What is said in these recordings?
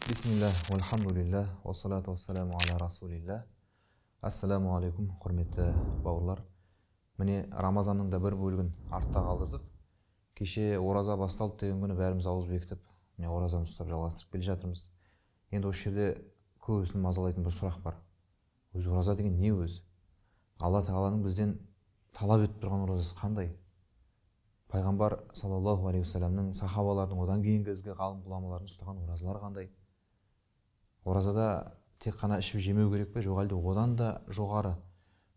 Бисмилля, вальхамдулилля, уассалату вассаламу аля расулилля. Ассаламу алейкум, құрметті бауырлар. Міне, Рамазанның да бір бөлігін артта қалдырдық. Кеше ораза басталды деген күні бәріміз ауыз бекітіп, міне оразаны ұстап жалғастырып келе жатырмыз. Енді осы жерде көбісін мазалайтын бір сұрақ бар. Өзі ораза деген не өзі? Алла тағаланың бізден талап етіп тұрған оразасы қандай? Пайғамбар саллаллаху алейхи уассаламның, сахабалардың, одан кейінгі ізгі ғалым ғұламалардың ұстаған оразалары қандай? Оразада тек қана ішіп жемеу керек пе, жоқ әлде одан да жоғары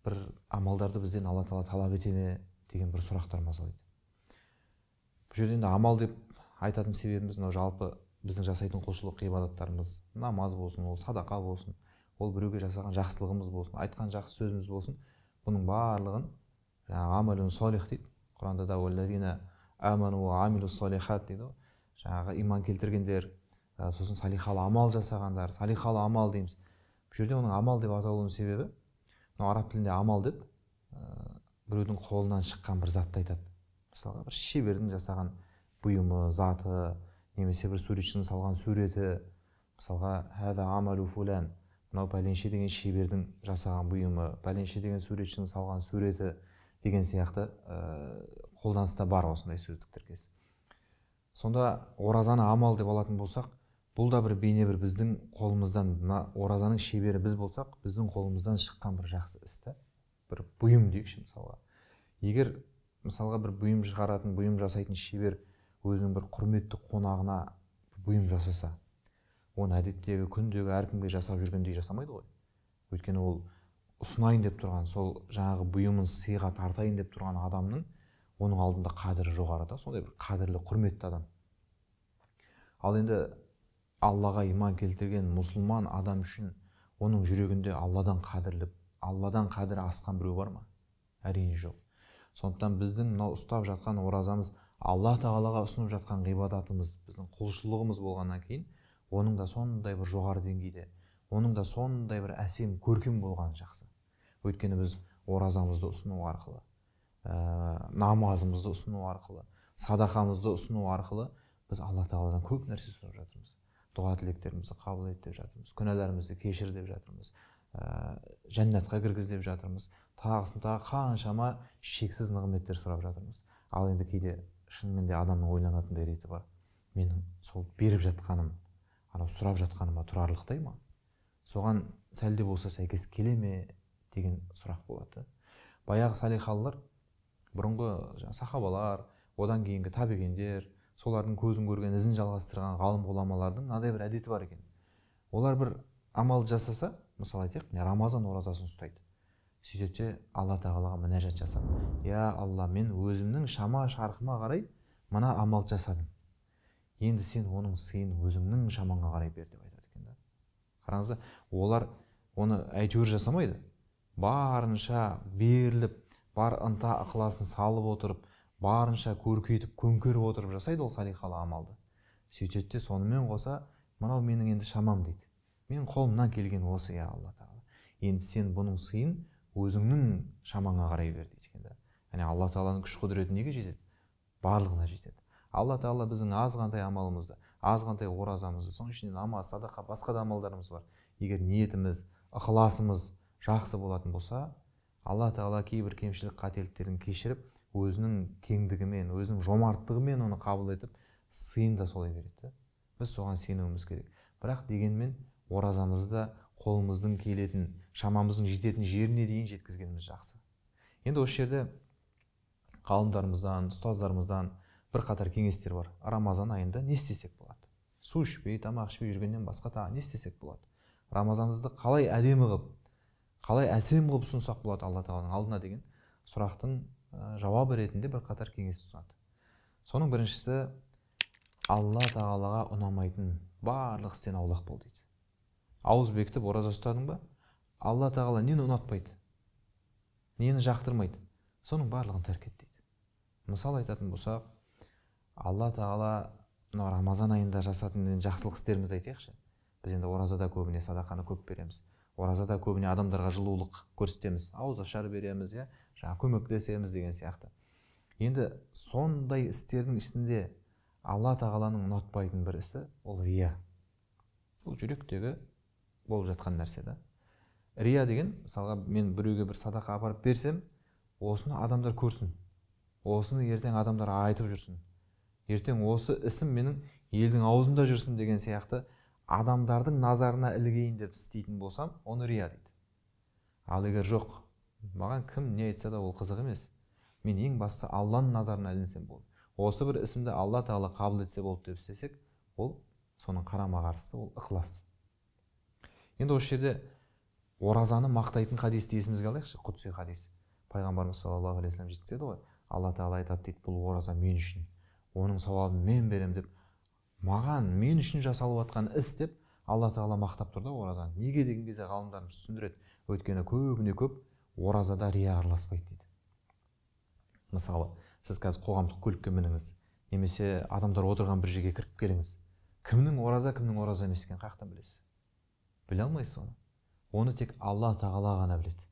бір амалдарды бізден Алла тағала талап ете ме деген бір сұрақтар мазалайды. Бұл жерде енді амал деп айтатын себебіміз мынау жалпы біздің жасайтын құлшылық ғибадаттарымыз, намаз болсын, ол садақа болсын, ол біреуге жасаған жақсылығымыз болсын, айтқан жақсы сөзіміз болсын, бұның барлығын жаңағы амалун солих дейді. Құранда да уаллазина аману уа амилус солихат дейді ғой. Жаңағы иман келтіргендер, сосын салихалы амал жасағандар, салихалы амал дейміз. Бұл жерде оның амал деп аталуының себебі, мынау араб тілінде амал деп біреудің қолынан шыққан бір затты айтады. Мысалға, бір шебердің жасаған бұйымы, заты, немесе бір суретшінің салған суреті. Мысалға, хәза амалу фулан, мынау пәленше деген шебердің жасаған бұйымы, пәленше деген суретшінің салған суреті деген сияқты қолданыста бар осындай сөздік тіркес. Сонда оразаны амал деп алатын болсақ, бұл да бір бейне бір біздің қолымыздан, мына оразаның шебері біз болсақ, біздің қолымыздан шыққан бір жақсы іс та, бір бұйым дейікші мысалға. Егер мысалға бір бұйым шығаратын, бұйым жасайтын шебер өзінің бір құрметті қонағына бұйым жасаса, оны әдеттегі күндегі әркімге жасап жүргендей жасамайды ғой. Өйткені ол ұсынайын деп тұрған, сол жаңағы бұйымын сыйға тартайын деп тұрған адамның оның алдында қадірі жоғары да, сондай бір қадірлі, құрметті адам. Ал енді Аллаға иман келтірген мұсылман адам үшін оның жүрегінде Алладан қадірлі, Алладан қадірі асқан біреу бар ма? Әрине жоқ. Сондықтан біздің мынау ұстап жатқан оразамыз, Алла тағалаға ұсынып жатқан ғибадатымыз, біздің құлшылығымыз болғаннан кейін, оның да сондай бір жоғары деңгейде, оның да сондай бір әсем, көркем болғаны жақсы. Өйткені біз оразамызды ұсыну арқылы, намазымызды ұсыну арқылы, садақамызды ұсыну арқылы біз Алла тағаладан көп нәрсе сұрап жатырмыз. Дұға тілектерімізді қабыл ет деп жатырмыз, күнәларымызды кешір деп жатырмыз, жәннатқа кіргіз деп жатырмыз, тағысын тағы қаншама шексіз нығметтер сұрап жатырмыз. Ал енді кейде шынымен де адамның ойланатындай реті бар. Менің сол беріп жатқаным, анау сұрап жатқаныма тұрарлықтай ма? Соған сәл де болса сәйкес келе ме деген сұрақ болады. Баяғы салихалылар, бұрынғы сахабалар, одан кейінгі табиғиндер, солардың көзін көрген, ізін жалғастырған ғалым ғұламалардың мынадай бір әдеті бар екен. Олар бір амал жасаса, мысалы айтайық, міне Рамазан оразасын ұстайды. Сөйтеді де Алла тағалаға мінәжат жасап, я Алла, мен өзімнің шама шарқыма қарай мына амал жасадым. Енді сен оның сыйын өзіңнің шамаңа қарай бер деп айтады екен да. Қараңыздар, олар оны әйтеуір жасамайды. Барынша беріліп, бар ынта ықыласын салып отырып, барынша көркейтіп, көмкеріп отырып жасайды ол салиқалы амалды. Сөйтеді де сонымен қоса, мынау менің енді шамам дейді. Менің қолымнан келген осы, я Алла тағала. Енді сен бұның сыйын өзіңнің шамаңа қарай бер дейді екен да. Яғни Алла тағаланың күш құдіреті неге жетеді? Барлығына жетеді. Алла тағала біздің азғантай амалымызды, азғантай оразамызды, соның ішінде намаз, садақа, басқа да амалдарымыз бар. Егер ниетіміз, ықыласымыз жақсы болатын болса, Алла тағала кейбір кемшілік қателіктерін кешіріп, өзінің кеңдігімен, өзінің жомарттығымен оны қабыл етіп, сыйын да солай береді. Біз соған сенуіміз керек. Бірақ дегенмен оразамызды да қолымыздың келетін, шамамыздың жететін жеріне дейін жеткізгеніміз жақсы. Енді осы жерде ғалымдарымыздан, ұстаздарымыздан бір қатар кеңестер бар. Рамазан айында не істесек болады? Су ішпей, тамақ ішпей жүргеннен басқа тағы не істесек болады? Рамазанымызды қалай әдемі қылып, қалай әсем қылып ұсынсақ болады Алла тағаланың алдына деген сұрақтың жауабы ретінде бір қатар кеңес ұсынады. Соның біріншісі, Алла тағалаға ұнамайтын барлық істен аулақ бол дейді. Ауыз бекітіп ораза ұстадың ба? Алла тағала нені ұнатпайды, нені жақтырмайды, соның барлығын тәрк ет дейді. Мысал айтатын болсақ, Алла тағала мынау Рамазан айында жасатын жақсылық істерімізді айтайықшы. Біз енді оразада көбіне садақаны көп береміз. Оразада көбіне адамдарға жылулық көрсетеміз, ауыз ашар береміз, иә, жаңа көмектесеміз деген сияқты. Енді сондай істердің ішінде Алла тағаланың ұнатпайтын бір ісі ол рия. Бұл жүректегі болып жатқан нәрсе да. Рия деген, мысалға, мен біреуге бір садақа апарып берсем, осыны адамдар көрсін, осыны ертең адамдар айтып жүрсін, ертең осы ісім менің елдің аузында жүрсін деген сияқты адамдардың назарына ілігейін деп істейтін болсам, оны рия дейді. Ал егер жоқ, маған кім не айтса да ол қызық емес, мен ең бастысы Алланың назарына ілінсем болды, осы бір ісімді Алла тағала қабыл етсе болды деп істесек, ол соның қарама-қарсысы, ол ықылас. Енді осы жерде оразаны мақтайтын хадисті есімізге алайықшы, құдси хадис. Пайғамбарымыз саллаллаху алейхи вассалам жеткізеді ғой, Алла тағала айтады дейді, бұл ораза мен үшін, оның сауабын мен беремін деп, маған, мен үшін жасалып жатқан іс деп Алла тағала мақтап тұр да оразаны. Неге деген кезде ғалымдарымыз түсіндіреді, өйткені көбіне көп оразада рия араласпайды дейді. Мысалы, сіз қазір қоғамдық көлікке мініңіз, немесе адамдар отырған бір жерге кіріп келіңіз, кімнің ораза, кімнің ораза емес екенін қаяқтан білесіз? Біле алмайсыз оны. Оны тек Алла тағала ғана біледі.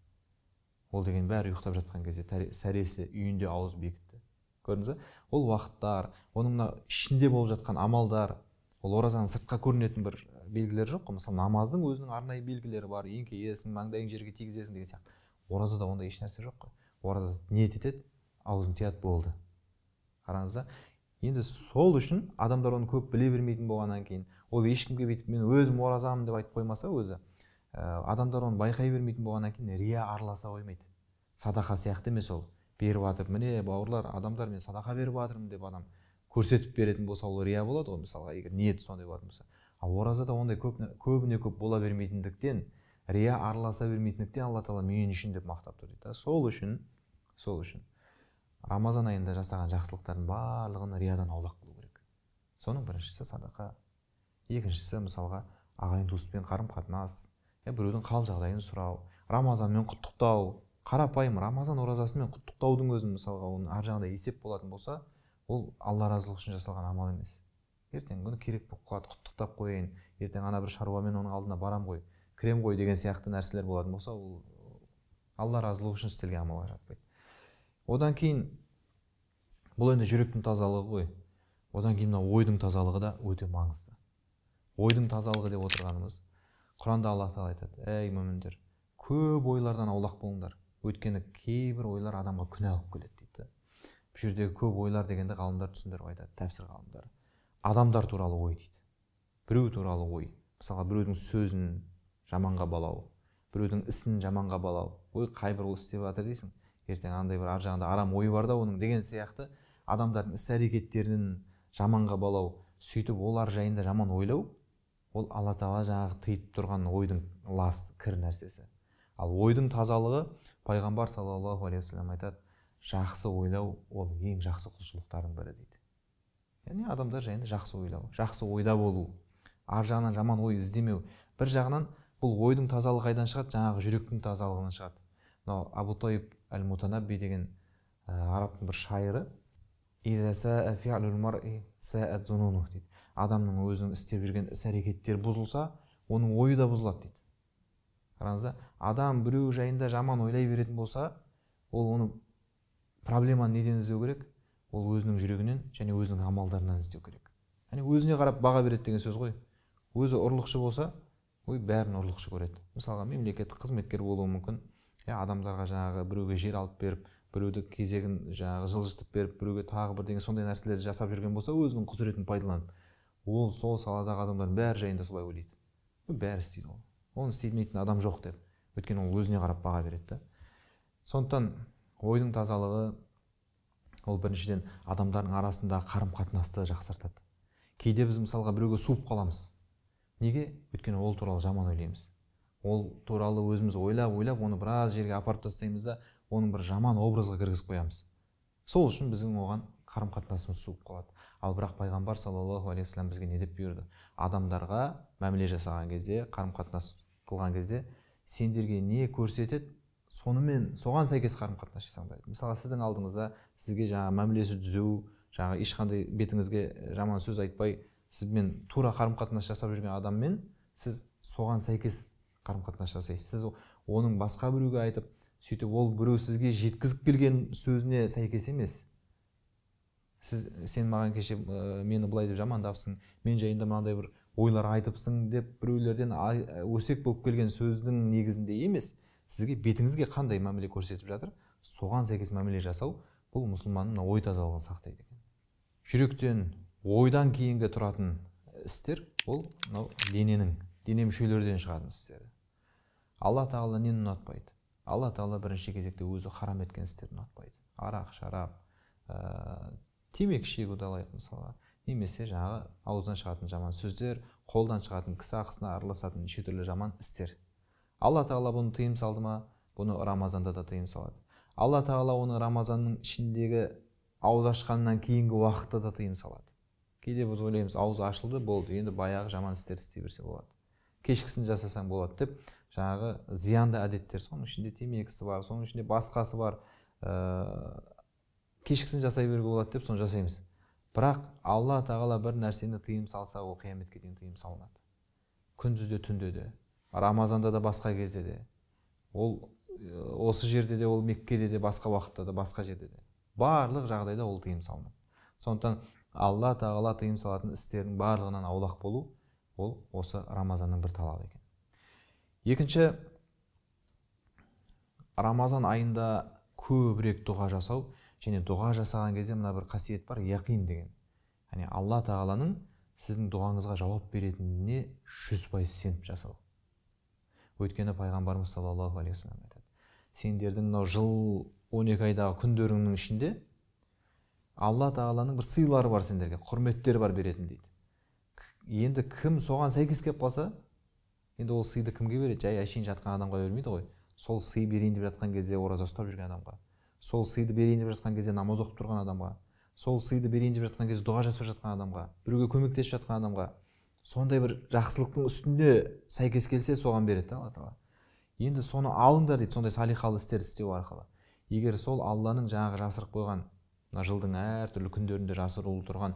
Ол деген бәрі ұйықтап жатқан кезде сәресі үйінде ауыз бекітті. Көрдіңіз бе? Ол уақыттар, оның мына ішінде болып жатқан амалдар, ол оразаның сыртқа көрінетін бір белгілері жоқ қой. Мысалы, намаздың өзінің арнайы белгілері бар, еңкейесің, маңдайың жерге тигізесің деген сияқты. Оразада ондай еш нәрсе жоқ қой. Ораза ниет етеді, аузын тияды, болды. Қараңыз да. Енді сол үшін адамдар оны көп біле бермейтін болғаннан кейін, ол ешкімге бүйтіп мен өзім оразамын деп айтып қоймаса өзі, адамдар оны байқай бермейтін болғаннан кейін рия араласа қоймайды. Садақа сияқты емес ол. Беріп жатып, міне бауырлар, адамдар, мен садақа беріп жатырмын деп адам көрсетіп беретін болса, ол рия болады ғой, мысалға, егер ниеті сондай болатын болса. Ал оразада ондай көбіне көп бола бермейтіндіктен, рия араласа бермейтіндіктен Алла тағала мен үшін деп мақтап тұр дейді. Сол үшін Рамазан айында жасаған жақсылықтардың барлығын риядан аулақ қылу керек. Соның біріншісі садақа, екіншісі мысалға ағайын туыспен қарым-қатынас, біреудің қал жағдайын сұрау, Рамазанмен құттықтау, қарапайым Рамазан оразасымен құттықтаудың өзін мысалға оның ар жағында есеп болатын болса, ол Алла разылығы үшін жасалған амал емес. Ертең күні керек болып қалады, құттықтап қояйын, ертең ана бір шаруамен оның алдына барам ғой, кірем ғой деген сияқты нәрселер болатын болса, ол Алла разылығы үшін істелген амалға жатпайды. Одан кейін бұл енді жүректің тазалығы ғой. Одан кейін мына ойдың тазалығы да өте маңызды. Ойдың тазалығы деп отырғанымыз, Құранда Алла тағала айтады: әй мүміндер, көп ойлардан аулақ болыңдар, өйткені кейбір ойлар адамға күнә алып келеді дейді. Бұл жердегі көп ойлар дегенде ғалымдар түсіндіріп айтады, тәпсір ғалымдары. Адамдар туралы ой дейді. Біреу туралы ой. Мысалға, біреудің сөзін жаманға балау, біреудің ісін жаманға балау. Ой, қай бір ол істеп жатыр дейсің, ертең андай бір ар жағында арам ой бар да оның деген сияқты адамдардың іс әрекеттерін жаманға балау, сөйтіп олар жайында жаман ойлау, ол Алла тағала жаңағы тыйып тұрған ойдың лас кір нәрсесі. Ал ойдың тазалығы, пайғамбар саллаллаху алейхи уассалам айтады, жақсы ойлау ол ең жақсы құлшылықтардың бірі дейді. Яғни адамдар жайында жақсы ойлау, жақсы ойда болу, ар жағынан жаман ой іздемеу. Бір жағынан бұл ойдың тазалығы қайдан шығады? Жаңағы жүректің тазалығынан шығады. Мынау Абу Тайиб әл-Мутанабби деген арабтың бір шайыры, дейді. Адамның өзінің істеп жүрген іс әрекеттері бұзылса, оның ойы да бұзылады дейді. Қараңыз да, адам біреу жайында жаман ойлай беретін болса, ол оны проблеманы неден іздеу керек? Ол өзінің жүрегінен және өзінің амалдарынан іздеу керек. Яғни өзіне қарап баға береді деген сөз ғой. Өзі ұрлықшы болса, ой, бәрін ұрлықшы көреді. Мысалға, мемлекеттік қызметкер болуы мүмкін. Адамдарға жаңағы біреуге жер алып беріп, біреуді кезегін жаңағы жылжытып беріп, біреуге тағы бірдеңе сондай нәрселерді жасап жүрген болса, өзінің құзыретін пайдаланып, ол сол саладағы адамдардың бәрі жайында солай ойлайды. Бәрі істейді ол. Оны істемейтін адам жоқ деп. Өйткені ол өзіне қарап баға береді да. Сондықтан ойдың тазалығы ол біріншіден адамдардың арасындағы қарым-қатынасты жақсартады. Кейде біз мысалға біреуге суып қаламыз. Неге? Өйткені ол туралы жаман ойлаймыз. Ол туралы өзіміз ойлап-ойлап оны біраз жерге апарып тастаймыз да, оның бір жаман образға кіргізіп қоямыз. Сол үшін біздің оған қарым-қатынасымыз суып қалады. Ал бірақ пайғамбар саллаллаху алейхи уассалам бізге не деп бұйырды? Адамдарға мәміле жасаған кезде, қарым-қатынас қылған кезде сендерге не көрсетеді, сонымен соған сәйкес қарым-қатынас жасаңдар. Мысалға, сіздің алдыңызда сізге жаңа мәмілесі түзу, жаңа ешқандай бетіңізге жаман сөз айтпай, сізбен тура қарым-қатынас жасап жүрген адаммен сіз соған сәйкес қарым-қатынас жасайсыз. Сіз оның басқа біреуге айтып, сөйтіп ол біреу сізге жеткізіп келген сөзіне сәйкес емес. Сіз, сен маған кеше мені былай деп жамандапсың, мен жайында мынандай бір ойлар айтыпсың деп біреулерден өсек болып келген сөздің негізінде емес, сізге бетіңізге қандай мәміле көрсетіп жатыр, соған сәйкес мәміле жасау, бұл мұсылманның ой тазалығын сақтайды екен. Жүректен, ойдан кейінгі тұратын істер, ол мынау дененің, дене мүшелерден шығатын істері. Алла тағала нені ұнатпайды? Алла тағала бірінші кезекте өзі харам еткен істерді ұнатпайды. Арақ, шарап, темекі шегуді алайық мысалға, немесе жаңағы ауыздан шығатын жаман сөздер, қолдан шығатын кісі ақысына араласатын неше түрлі жаман істер. Алла тағала бұны тыйым салды ма? Бұны Рамазанда да тыйым салады. Алла тағала оны Рамазанның ішіндегі ауыз ашқаннан кейінгі уақытта да тыйым салады. Кейде біз ойлаймыз, ауыз ашылды, болды, енді баяғы жаман істер істей берсе болады, кешкісін жасасаң болады деп, жаңағы зиянды әдеттер, соның ішінде темекісі бар, соның ішінде басқасы бар, кешкісін жасай беруге болады деп соны жасаймыз. Бірақ Алла тағала бір нәрсені тыйым салса, ол қияметке дейін тыйым салынады. Күндіз де, түнде де, Рамазанда да, басқа кезде де, ол осы жерде де, ол Меккеде де, басқа уақытта да, басқа жерде де, барлық жағдайда ол тыйым салынады. Сондықтан Алла тағала тыйым салатын істердің барлығынан аулақ болу, ол осы Рамазанның бір талабы екен. Екінші, Рамазан айында көбірек дұға жасау, және дұға жасаған кезде мына бір қасиет бар, яқин деген. Яғни Алла тағаланың сіздің дұғаңызға жауап беретініне 100% сеніп жасау. Өйткені пайғамбарымыз саллаллаху алейхи уассалам айтады, сендердің мынау жыл 12 айдағы күндеріңнің ішінде Алла тағаланың бір сыйлары бар сендерге, құрметтері бар беретін дейді. Енді кім соған сәйкес келіп қалса, енді ол сыйды кімге береді? Жай әшейін жатқан адамға бермейді ғой. Сол сый берейін деп жатқан кезде ораза ұстап жүрген адамға, сол сыйды берейін деп жатқан кезде намаз оқып тұрған адамға, сол сыйды берейін деп жатқан кезде дұға жасап жатқан адамға, біреуге көмектесіп жатқан адамға, сондай бір жақсылықтың үстінде сәйкес келсе, соған береді Алла тағала. Енді соны алыңдар дейді, сондай салихалы істерді істеу арқылы. Егер сол Алланың жаңағы жасырып қойған, мына жылдың әртүрлі күндерінде жасырулы тұрған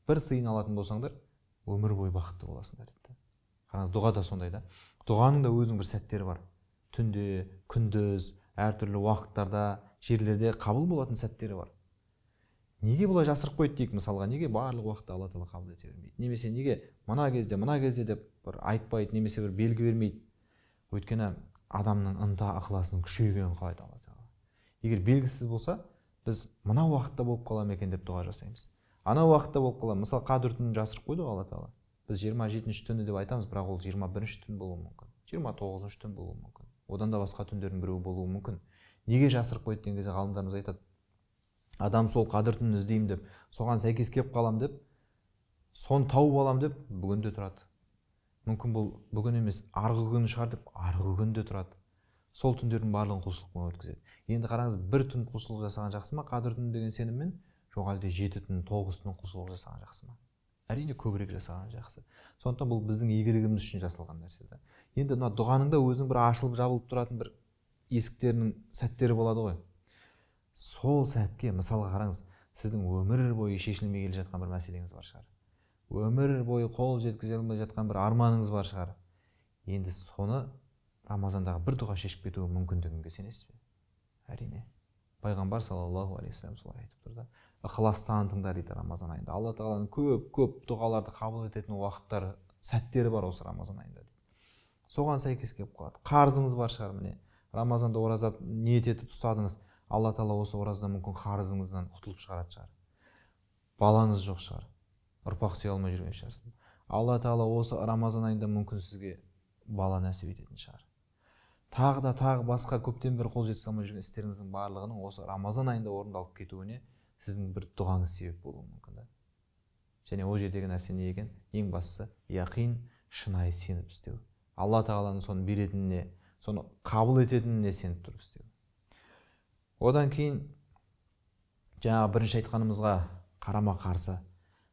бір сыйын алатын болсаңдар, өмір бойы бақытты боласыңдар дейді. Қараңыз, дұға да сондай да. Дұғаның да өзінің бір сәттері бар. Түнде, күндіз, әртүрлі уақыттарда, жерлерде қабыл болатын сәттері бар. Неге бұлай жасырып қойды дейік мысалға, неге барлық уақытта Алла тағала қабыл ете бермейді? Немесе неге мына кезде, мына кезде деп бір айтпайды, немесе бір белгі бермейді? Өйткені адамның ынта ықыласының күшейгенін қалайды Алла тағала. Егер белгісіз болса, біз мына уақытта болып қала ма екен деп дұға жасаймыз. Ана уақытта болып қала. Мысалы, Қадір түнін жасырып қойды ғой Алла тағала. Біз 27-ші түні деп айтамыз, бірақ ол 21-ші түн болуы мүмкін, 29-шы түн болуы мүмкін. Одан да басқа түндердің біреуі болуы мүмкін. Неге жасырып қойды деген кезде ғалымдарымыз айтады, адам сол Қадір түнін іздеймін деп, соған сәйкес келіп қалам деп, соны тауып алам деп бүгін де тұрады. Мүмкін бұл бүгін емес, арғы күні шығар деп арғы күн де тұрады. Сол түндердің барлығын құлшылықпен өткізеді. Енді қараңыз, бір түн құлшылық жасаған жақсы ма Қадір түні деген сеніммен, жоқ әлде 7 түн, 9 түн құлшылық жасаған жақсы ма? Әрине көбірек жасаған жақсы. Сондықтан бұл біздің игілігіміз үшін жасалған нәрсе да. Енді мына дұғаның да өзінің бір ашылып жабылып тұратын бір есіктерінің сәттері болады ғой. Сол сәтке мысалға қараңыз, сіздің өмір бойы шешілмей келе жатқан бір мәселеңіз бар шығар. Өмір бойы қол жеткізе алмай жатқан бір арманыңыз бар шығар. Енді соны Рамазандағы бір дұға шешіп кетуі мүмкіндігінге сенесіз бе? Әрине. Пайғамбар саллаллаху алейхи уассалам солай айтып тұр да. Ықылас танытыңдар дейді Рамазан айында. Алла тағаланың көп-көп дұғаларды қабыл ететін уақыттары, сәттері бар осы Рамазан айында дейді. Соған сәйкес келіп қалады. Қарызыңыз бар шығар міне. Рамазанда ораза ниет етіп ұстадыңыз. Алла тағала осы оразадан мүмкін қарызыңыздан құтылып шығаратын шығар. Балаңыз жоқ шығар. Ұрпақ сүйе алмай жүрген шығарсыз. Алла тағала осы Рамазан айында мүмкін сізге бала нәсіп ететін шығар. Тағы да тағы басқа көптен бері қол жеткізе алмай жүрген істеріңіздің барлығының осы Рамазан айында орындалып кетуіне сіздің бір дұғаңыз себеп болуы мүмкін да. Және ол жердегі нәрсе не екен? Ең бастысы яқин, шынайы сеніп істеу. Алла тағаланың соны беретініне, соны қабыл ететініне сеніп тұрып істеу. Одан кейін жаңағы бірінші айтқанымызға қарама қарсы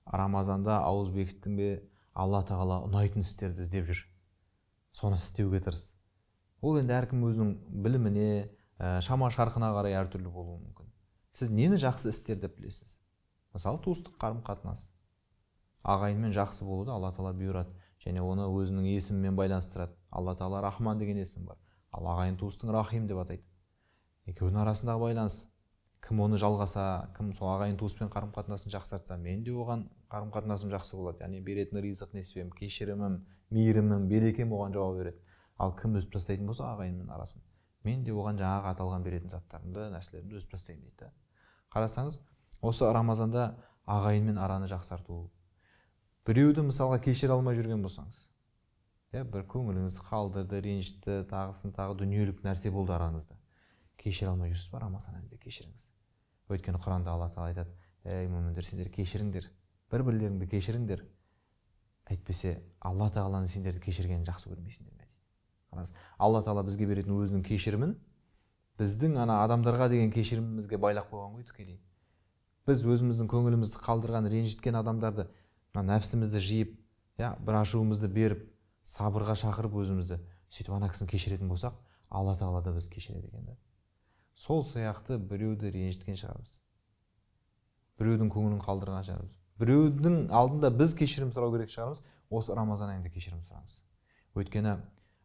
Рамазанда ауыз бекіттің бе, Алла тағала ұнайтын істерді іздеп жүр. Соны істеуге тырыс. Ол енді әркім өзінің біліміне, шама шарқына қарай әртүрлі болуы мүмкін. Сіз нені жақсы істер деп білесіз? Мысалы, туыстық қарым-қатынас. Ағайынмен жақсы болуды Алла тағала бұйырады және оны өзінің есімімен байланыстырады. Алла тағала Рахман деген есім бар. Ал ағайын туыстың Рахим деп атайды. Екеуінің арасындағы байланыс. Кім оны жалғаса, кім сол ағайын туыспен қарым-қатынасын жақсартса, мен де оған қарым қатынасым жақсы болады, яғни беретін ризық несібем, кешірімім, мейірімім, берекем оған жауап береді. Ал кім үзіп тастайтын болса ағайынмен арасын, мен де оған жаңағы аталған беретін заттарымды, нәрселерімді үзіп тастаймын дейді. Қарасаңыз, осы Рамазанда ағайынмен араны жақсарту, біреуді мысалға кешіре алмай жүрген болсаңыз, бір көңіліңізді қалдырды, ренжітті, тағысын тағы дүниелік нәрсе болды араңызда, кешіре алмай жүрсіз ба, Рамазан айында кешіріңіз. Өйткені Құранда Алла тағала айтады: ей мүміндер, сендер кешіріңдер, бір-бірлеріңді кешіріңдер, әйтпесе Алла тағаланың сендерді кешіргенін жақсы көрмейсіңдер ме дейді. Қараңыз, Алла тағала бізге беретін өзінің кешірімін біздің ана адамдарға деген кешірімімізге байлап қойған ғой тікелей. Біз өзіміздің көңілімізді қалдырған, ренжіткен адамдарды мына нәпсімізді жиып, бір ашуымызды беріп, сабырға шақырып өзімізді, сөйтіп ана кісіні кешіретін болсақ, Алла тағала да бізді кешіреді екен да. Сол сияқты біреуді ренжіткен шығармыз, біреудің көңілін қалдырған шығармыз, біреудің алдында біз кешірім сұрау керек шығармыз, осы Рамазан айында кешірім сұраңыз. Өйткені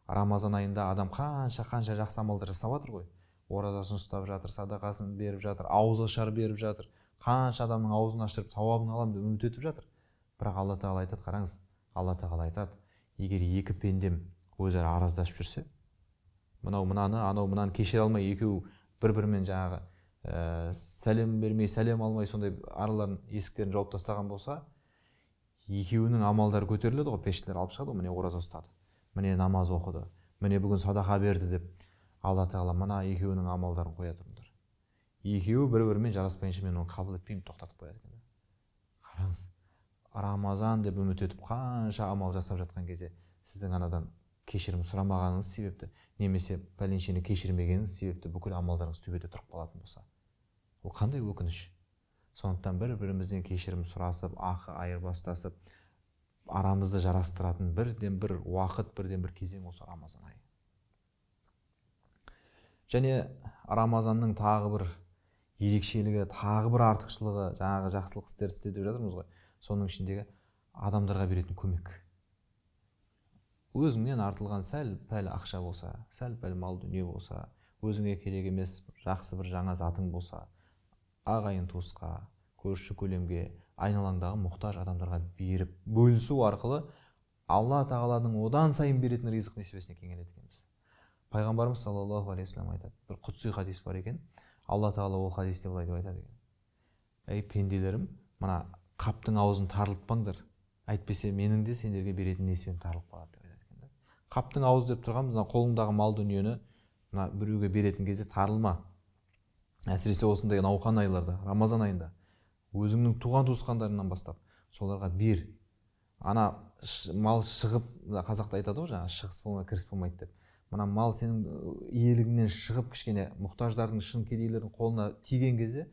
Рамазан айында адам қанша-қанша жақсы амалдар жасап жатыр ғой. Оразасын ұстап жатыр, садақасын беріп жатыр, ауызашар беріп жатыр, қанша адамның аузын ашырып сауабын аламын деп үміт етіп жатыр. Бірақ Алла тағала айтады, қараңыз, Алла тағала айтады, егер екі пендем өзара араздасып жүрсе, мынау мынаны, анау мынаны кешіре алмай, екеуі бір-бірімен жаңағы сәлем бермей, сәлем алмай, сондай араларын, есіктерін жауып тастаған болса, екеуінің амалдары көтеріледі ғой, періштелер алып шығады ғой, міне ораза ұстады, міне намаз оқыды, міне бүгін садақа берді деп. Алла тағала мына екеуінің амалдарын қоя тұрыңдар. Екеуі бір-бірімен жараспайынша мен оны қабыл етпеймін, тоқтатып қояды екен. Қараңыз, Рамазан деп үміт етіп қанша амал жасап жатқан кезде сіздің анадан кешірім сұрамағаныңыз себепті, немесе пәленшені кешірмегеніңіз себепті бүкіл амалдарыңыз төбеде тұрып қалатын болса, ол қандай өкініш. Сондықтан бір-бірімізден кешірім сұрасып, ақы айырбастасып, арамызды жарастыратын бірден бір уақыт, бірден бір кезең осы Рамазан айы. Және Рамазанның тағы бір ерекшелігі, тағы бір артықшылығы, жаңағы жақсылық істер істе деп жатырмыз ғой, соның ішіндегі адамдарға беретін көмек. Өзіңнен артылған сәл-пәл ақша болса, сәл-пәл мал дүние болса, өзіңе керек емес жақсы бір жаңа затың болса, ағайын туысқа, көрші көлемге, айналаңдағы мұқтаж адамдарға беріп, бөлісу арқылы Алла тағаланың одан сайын беретін ризық несібесіне кеңеледі екенбіз. Пайғамбарымыз саллаллаху алейхи уассалам айтады, бір құдси хадис бар екен, Алла тағала ол хадисте былай деп айтады екен: ей пенделерім, мына қаптың аузын тарылтпаңдар, әйтпесе менің де сендерге беретін несібем тарылып қалады деп айтады екен. Қаптың аузы деп тұрған мына қолыңдағы мал дүниені мына біреуге беретін кезде тарылма. Әсіресе осындай науқан айларда, Рамазан айында өзіңнің туған туысқандарыңнан бастап соларға бер. Ана мал шығып, қазақта айтады ғой жаңа, шығыс болмай кіріс болмайды деп. Мына мал сенің иелігіңнен шығып кішкене мұқтаждардың, шын кедейлердің қолына тиген кезде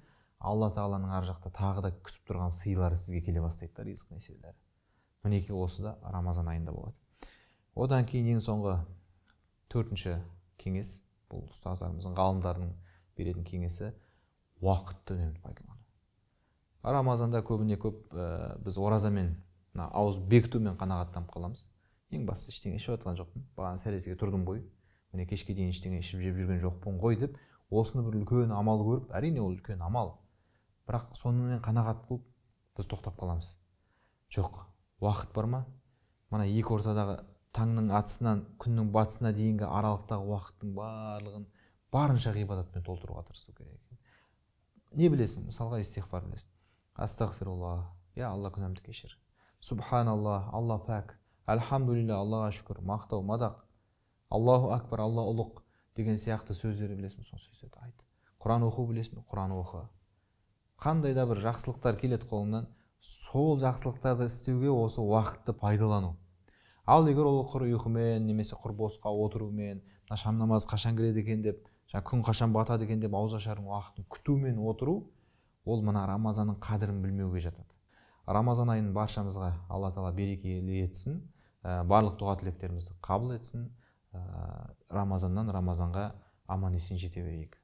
Алла тағаланың ар жақта тағы да күтіп тұрған сыйлары сізге келе бастайды да, ризық несібелері. Мінекей осы да Рамазан айында болады. Одан кейін ең соңғы төртінші кеңес, бұл ұстаздарымыздың, ғалымдардың беретін кеңесі, уақытты үнемді пайдалану. Рамазанда көбіне көп біз оразамен, мына ауыз бекітумен қанағаттанып қаламыз. Ең бастысы ештеңе ішіп жатқан жоқпын, бағана сәресіге тұрдым ғой, міне кешке дейін ештеңе ішіп жеп жүрген жоқпын ғой деп, осыны бір үлкен амал көріп, әрине ол үлкен амал, бірақ сонымен қанағат қылып біз тоқтап қаламыз. Жоқ, уақыт бар ма? Мына екі ортадағы таңның атысынан күннің батысына дейінгі аралықтағы уақыттың барлығын барынша ғибадатпен толтыруға тырысу керек. Не білесің? Мысалға истиғфар білесің. Астағфируллах, я Алла күнәмді кешір. Субханаллах, Алла пәк. Альхамдулилля, Аллаға шүкір, мақтау, мадақ. Аллаху акбар, Алла ұлық деген сияқты сөздерді білесің, сол сөздерді айт. Құран оқу білесің бе? Құран оқы. Қандай да бір жақсылықтар келеді қолыңнан, сол жақсылықтарды істеуге осы уақытты пайдалану. Ал егер ол құр ұйқымен немесе құр босқа отырумен, мына шам намазы қашан кіреді екен деп, жаңа күн қашан батады екен деп ауыз ашардың уақытын күтумен отыру, ол мына Рамазанның қадірін білмеуге жатады. Рамазан айын баршамызға Алла тағала берекелі етсін, барлық дұға тілектерімізді қабыл етсін. Рамазаннан Рамазанға аман есен жете берейік.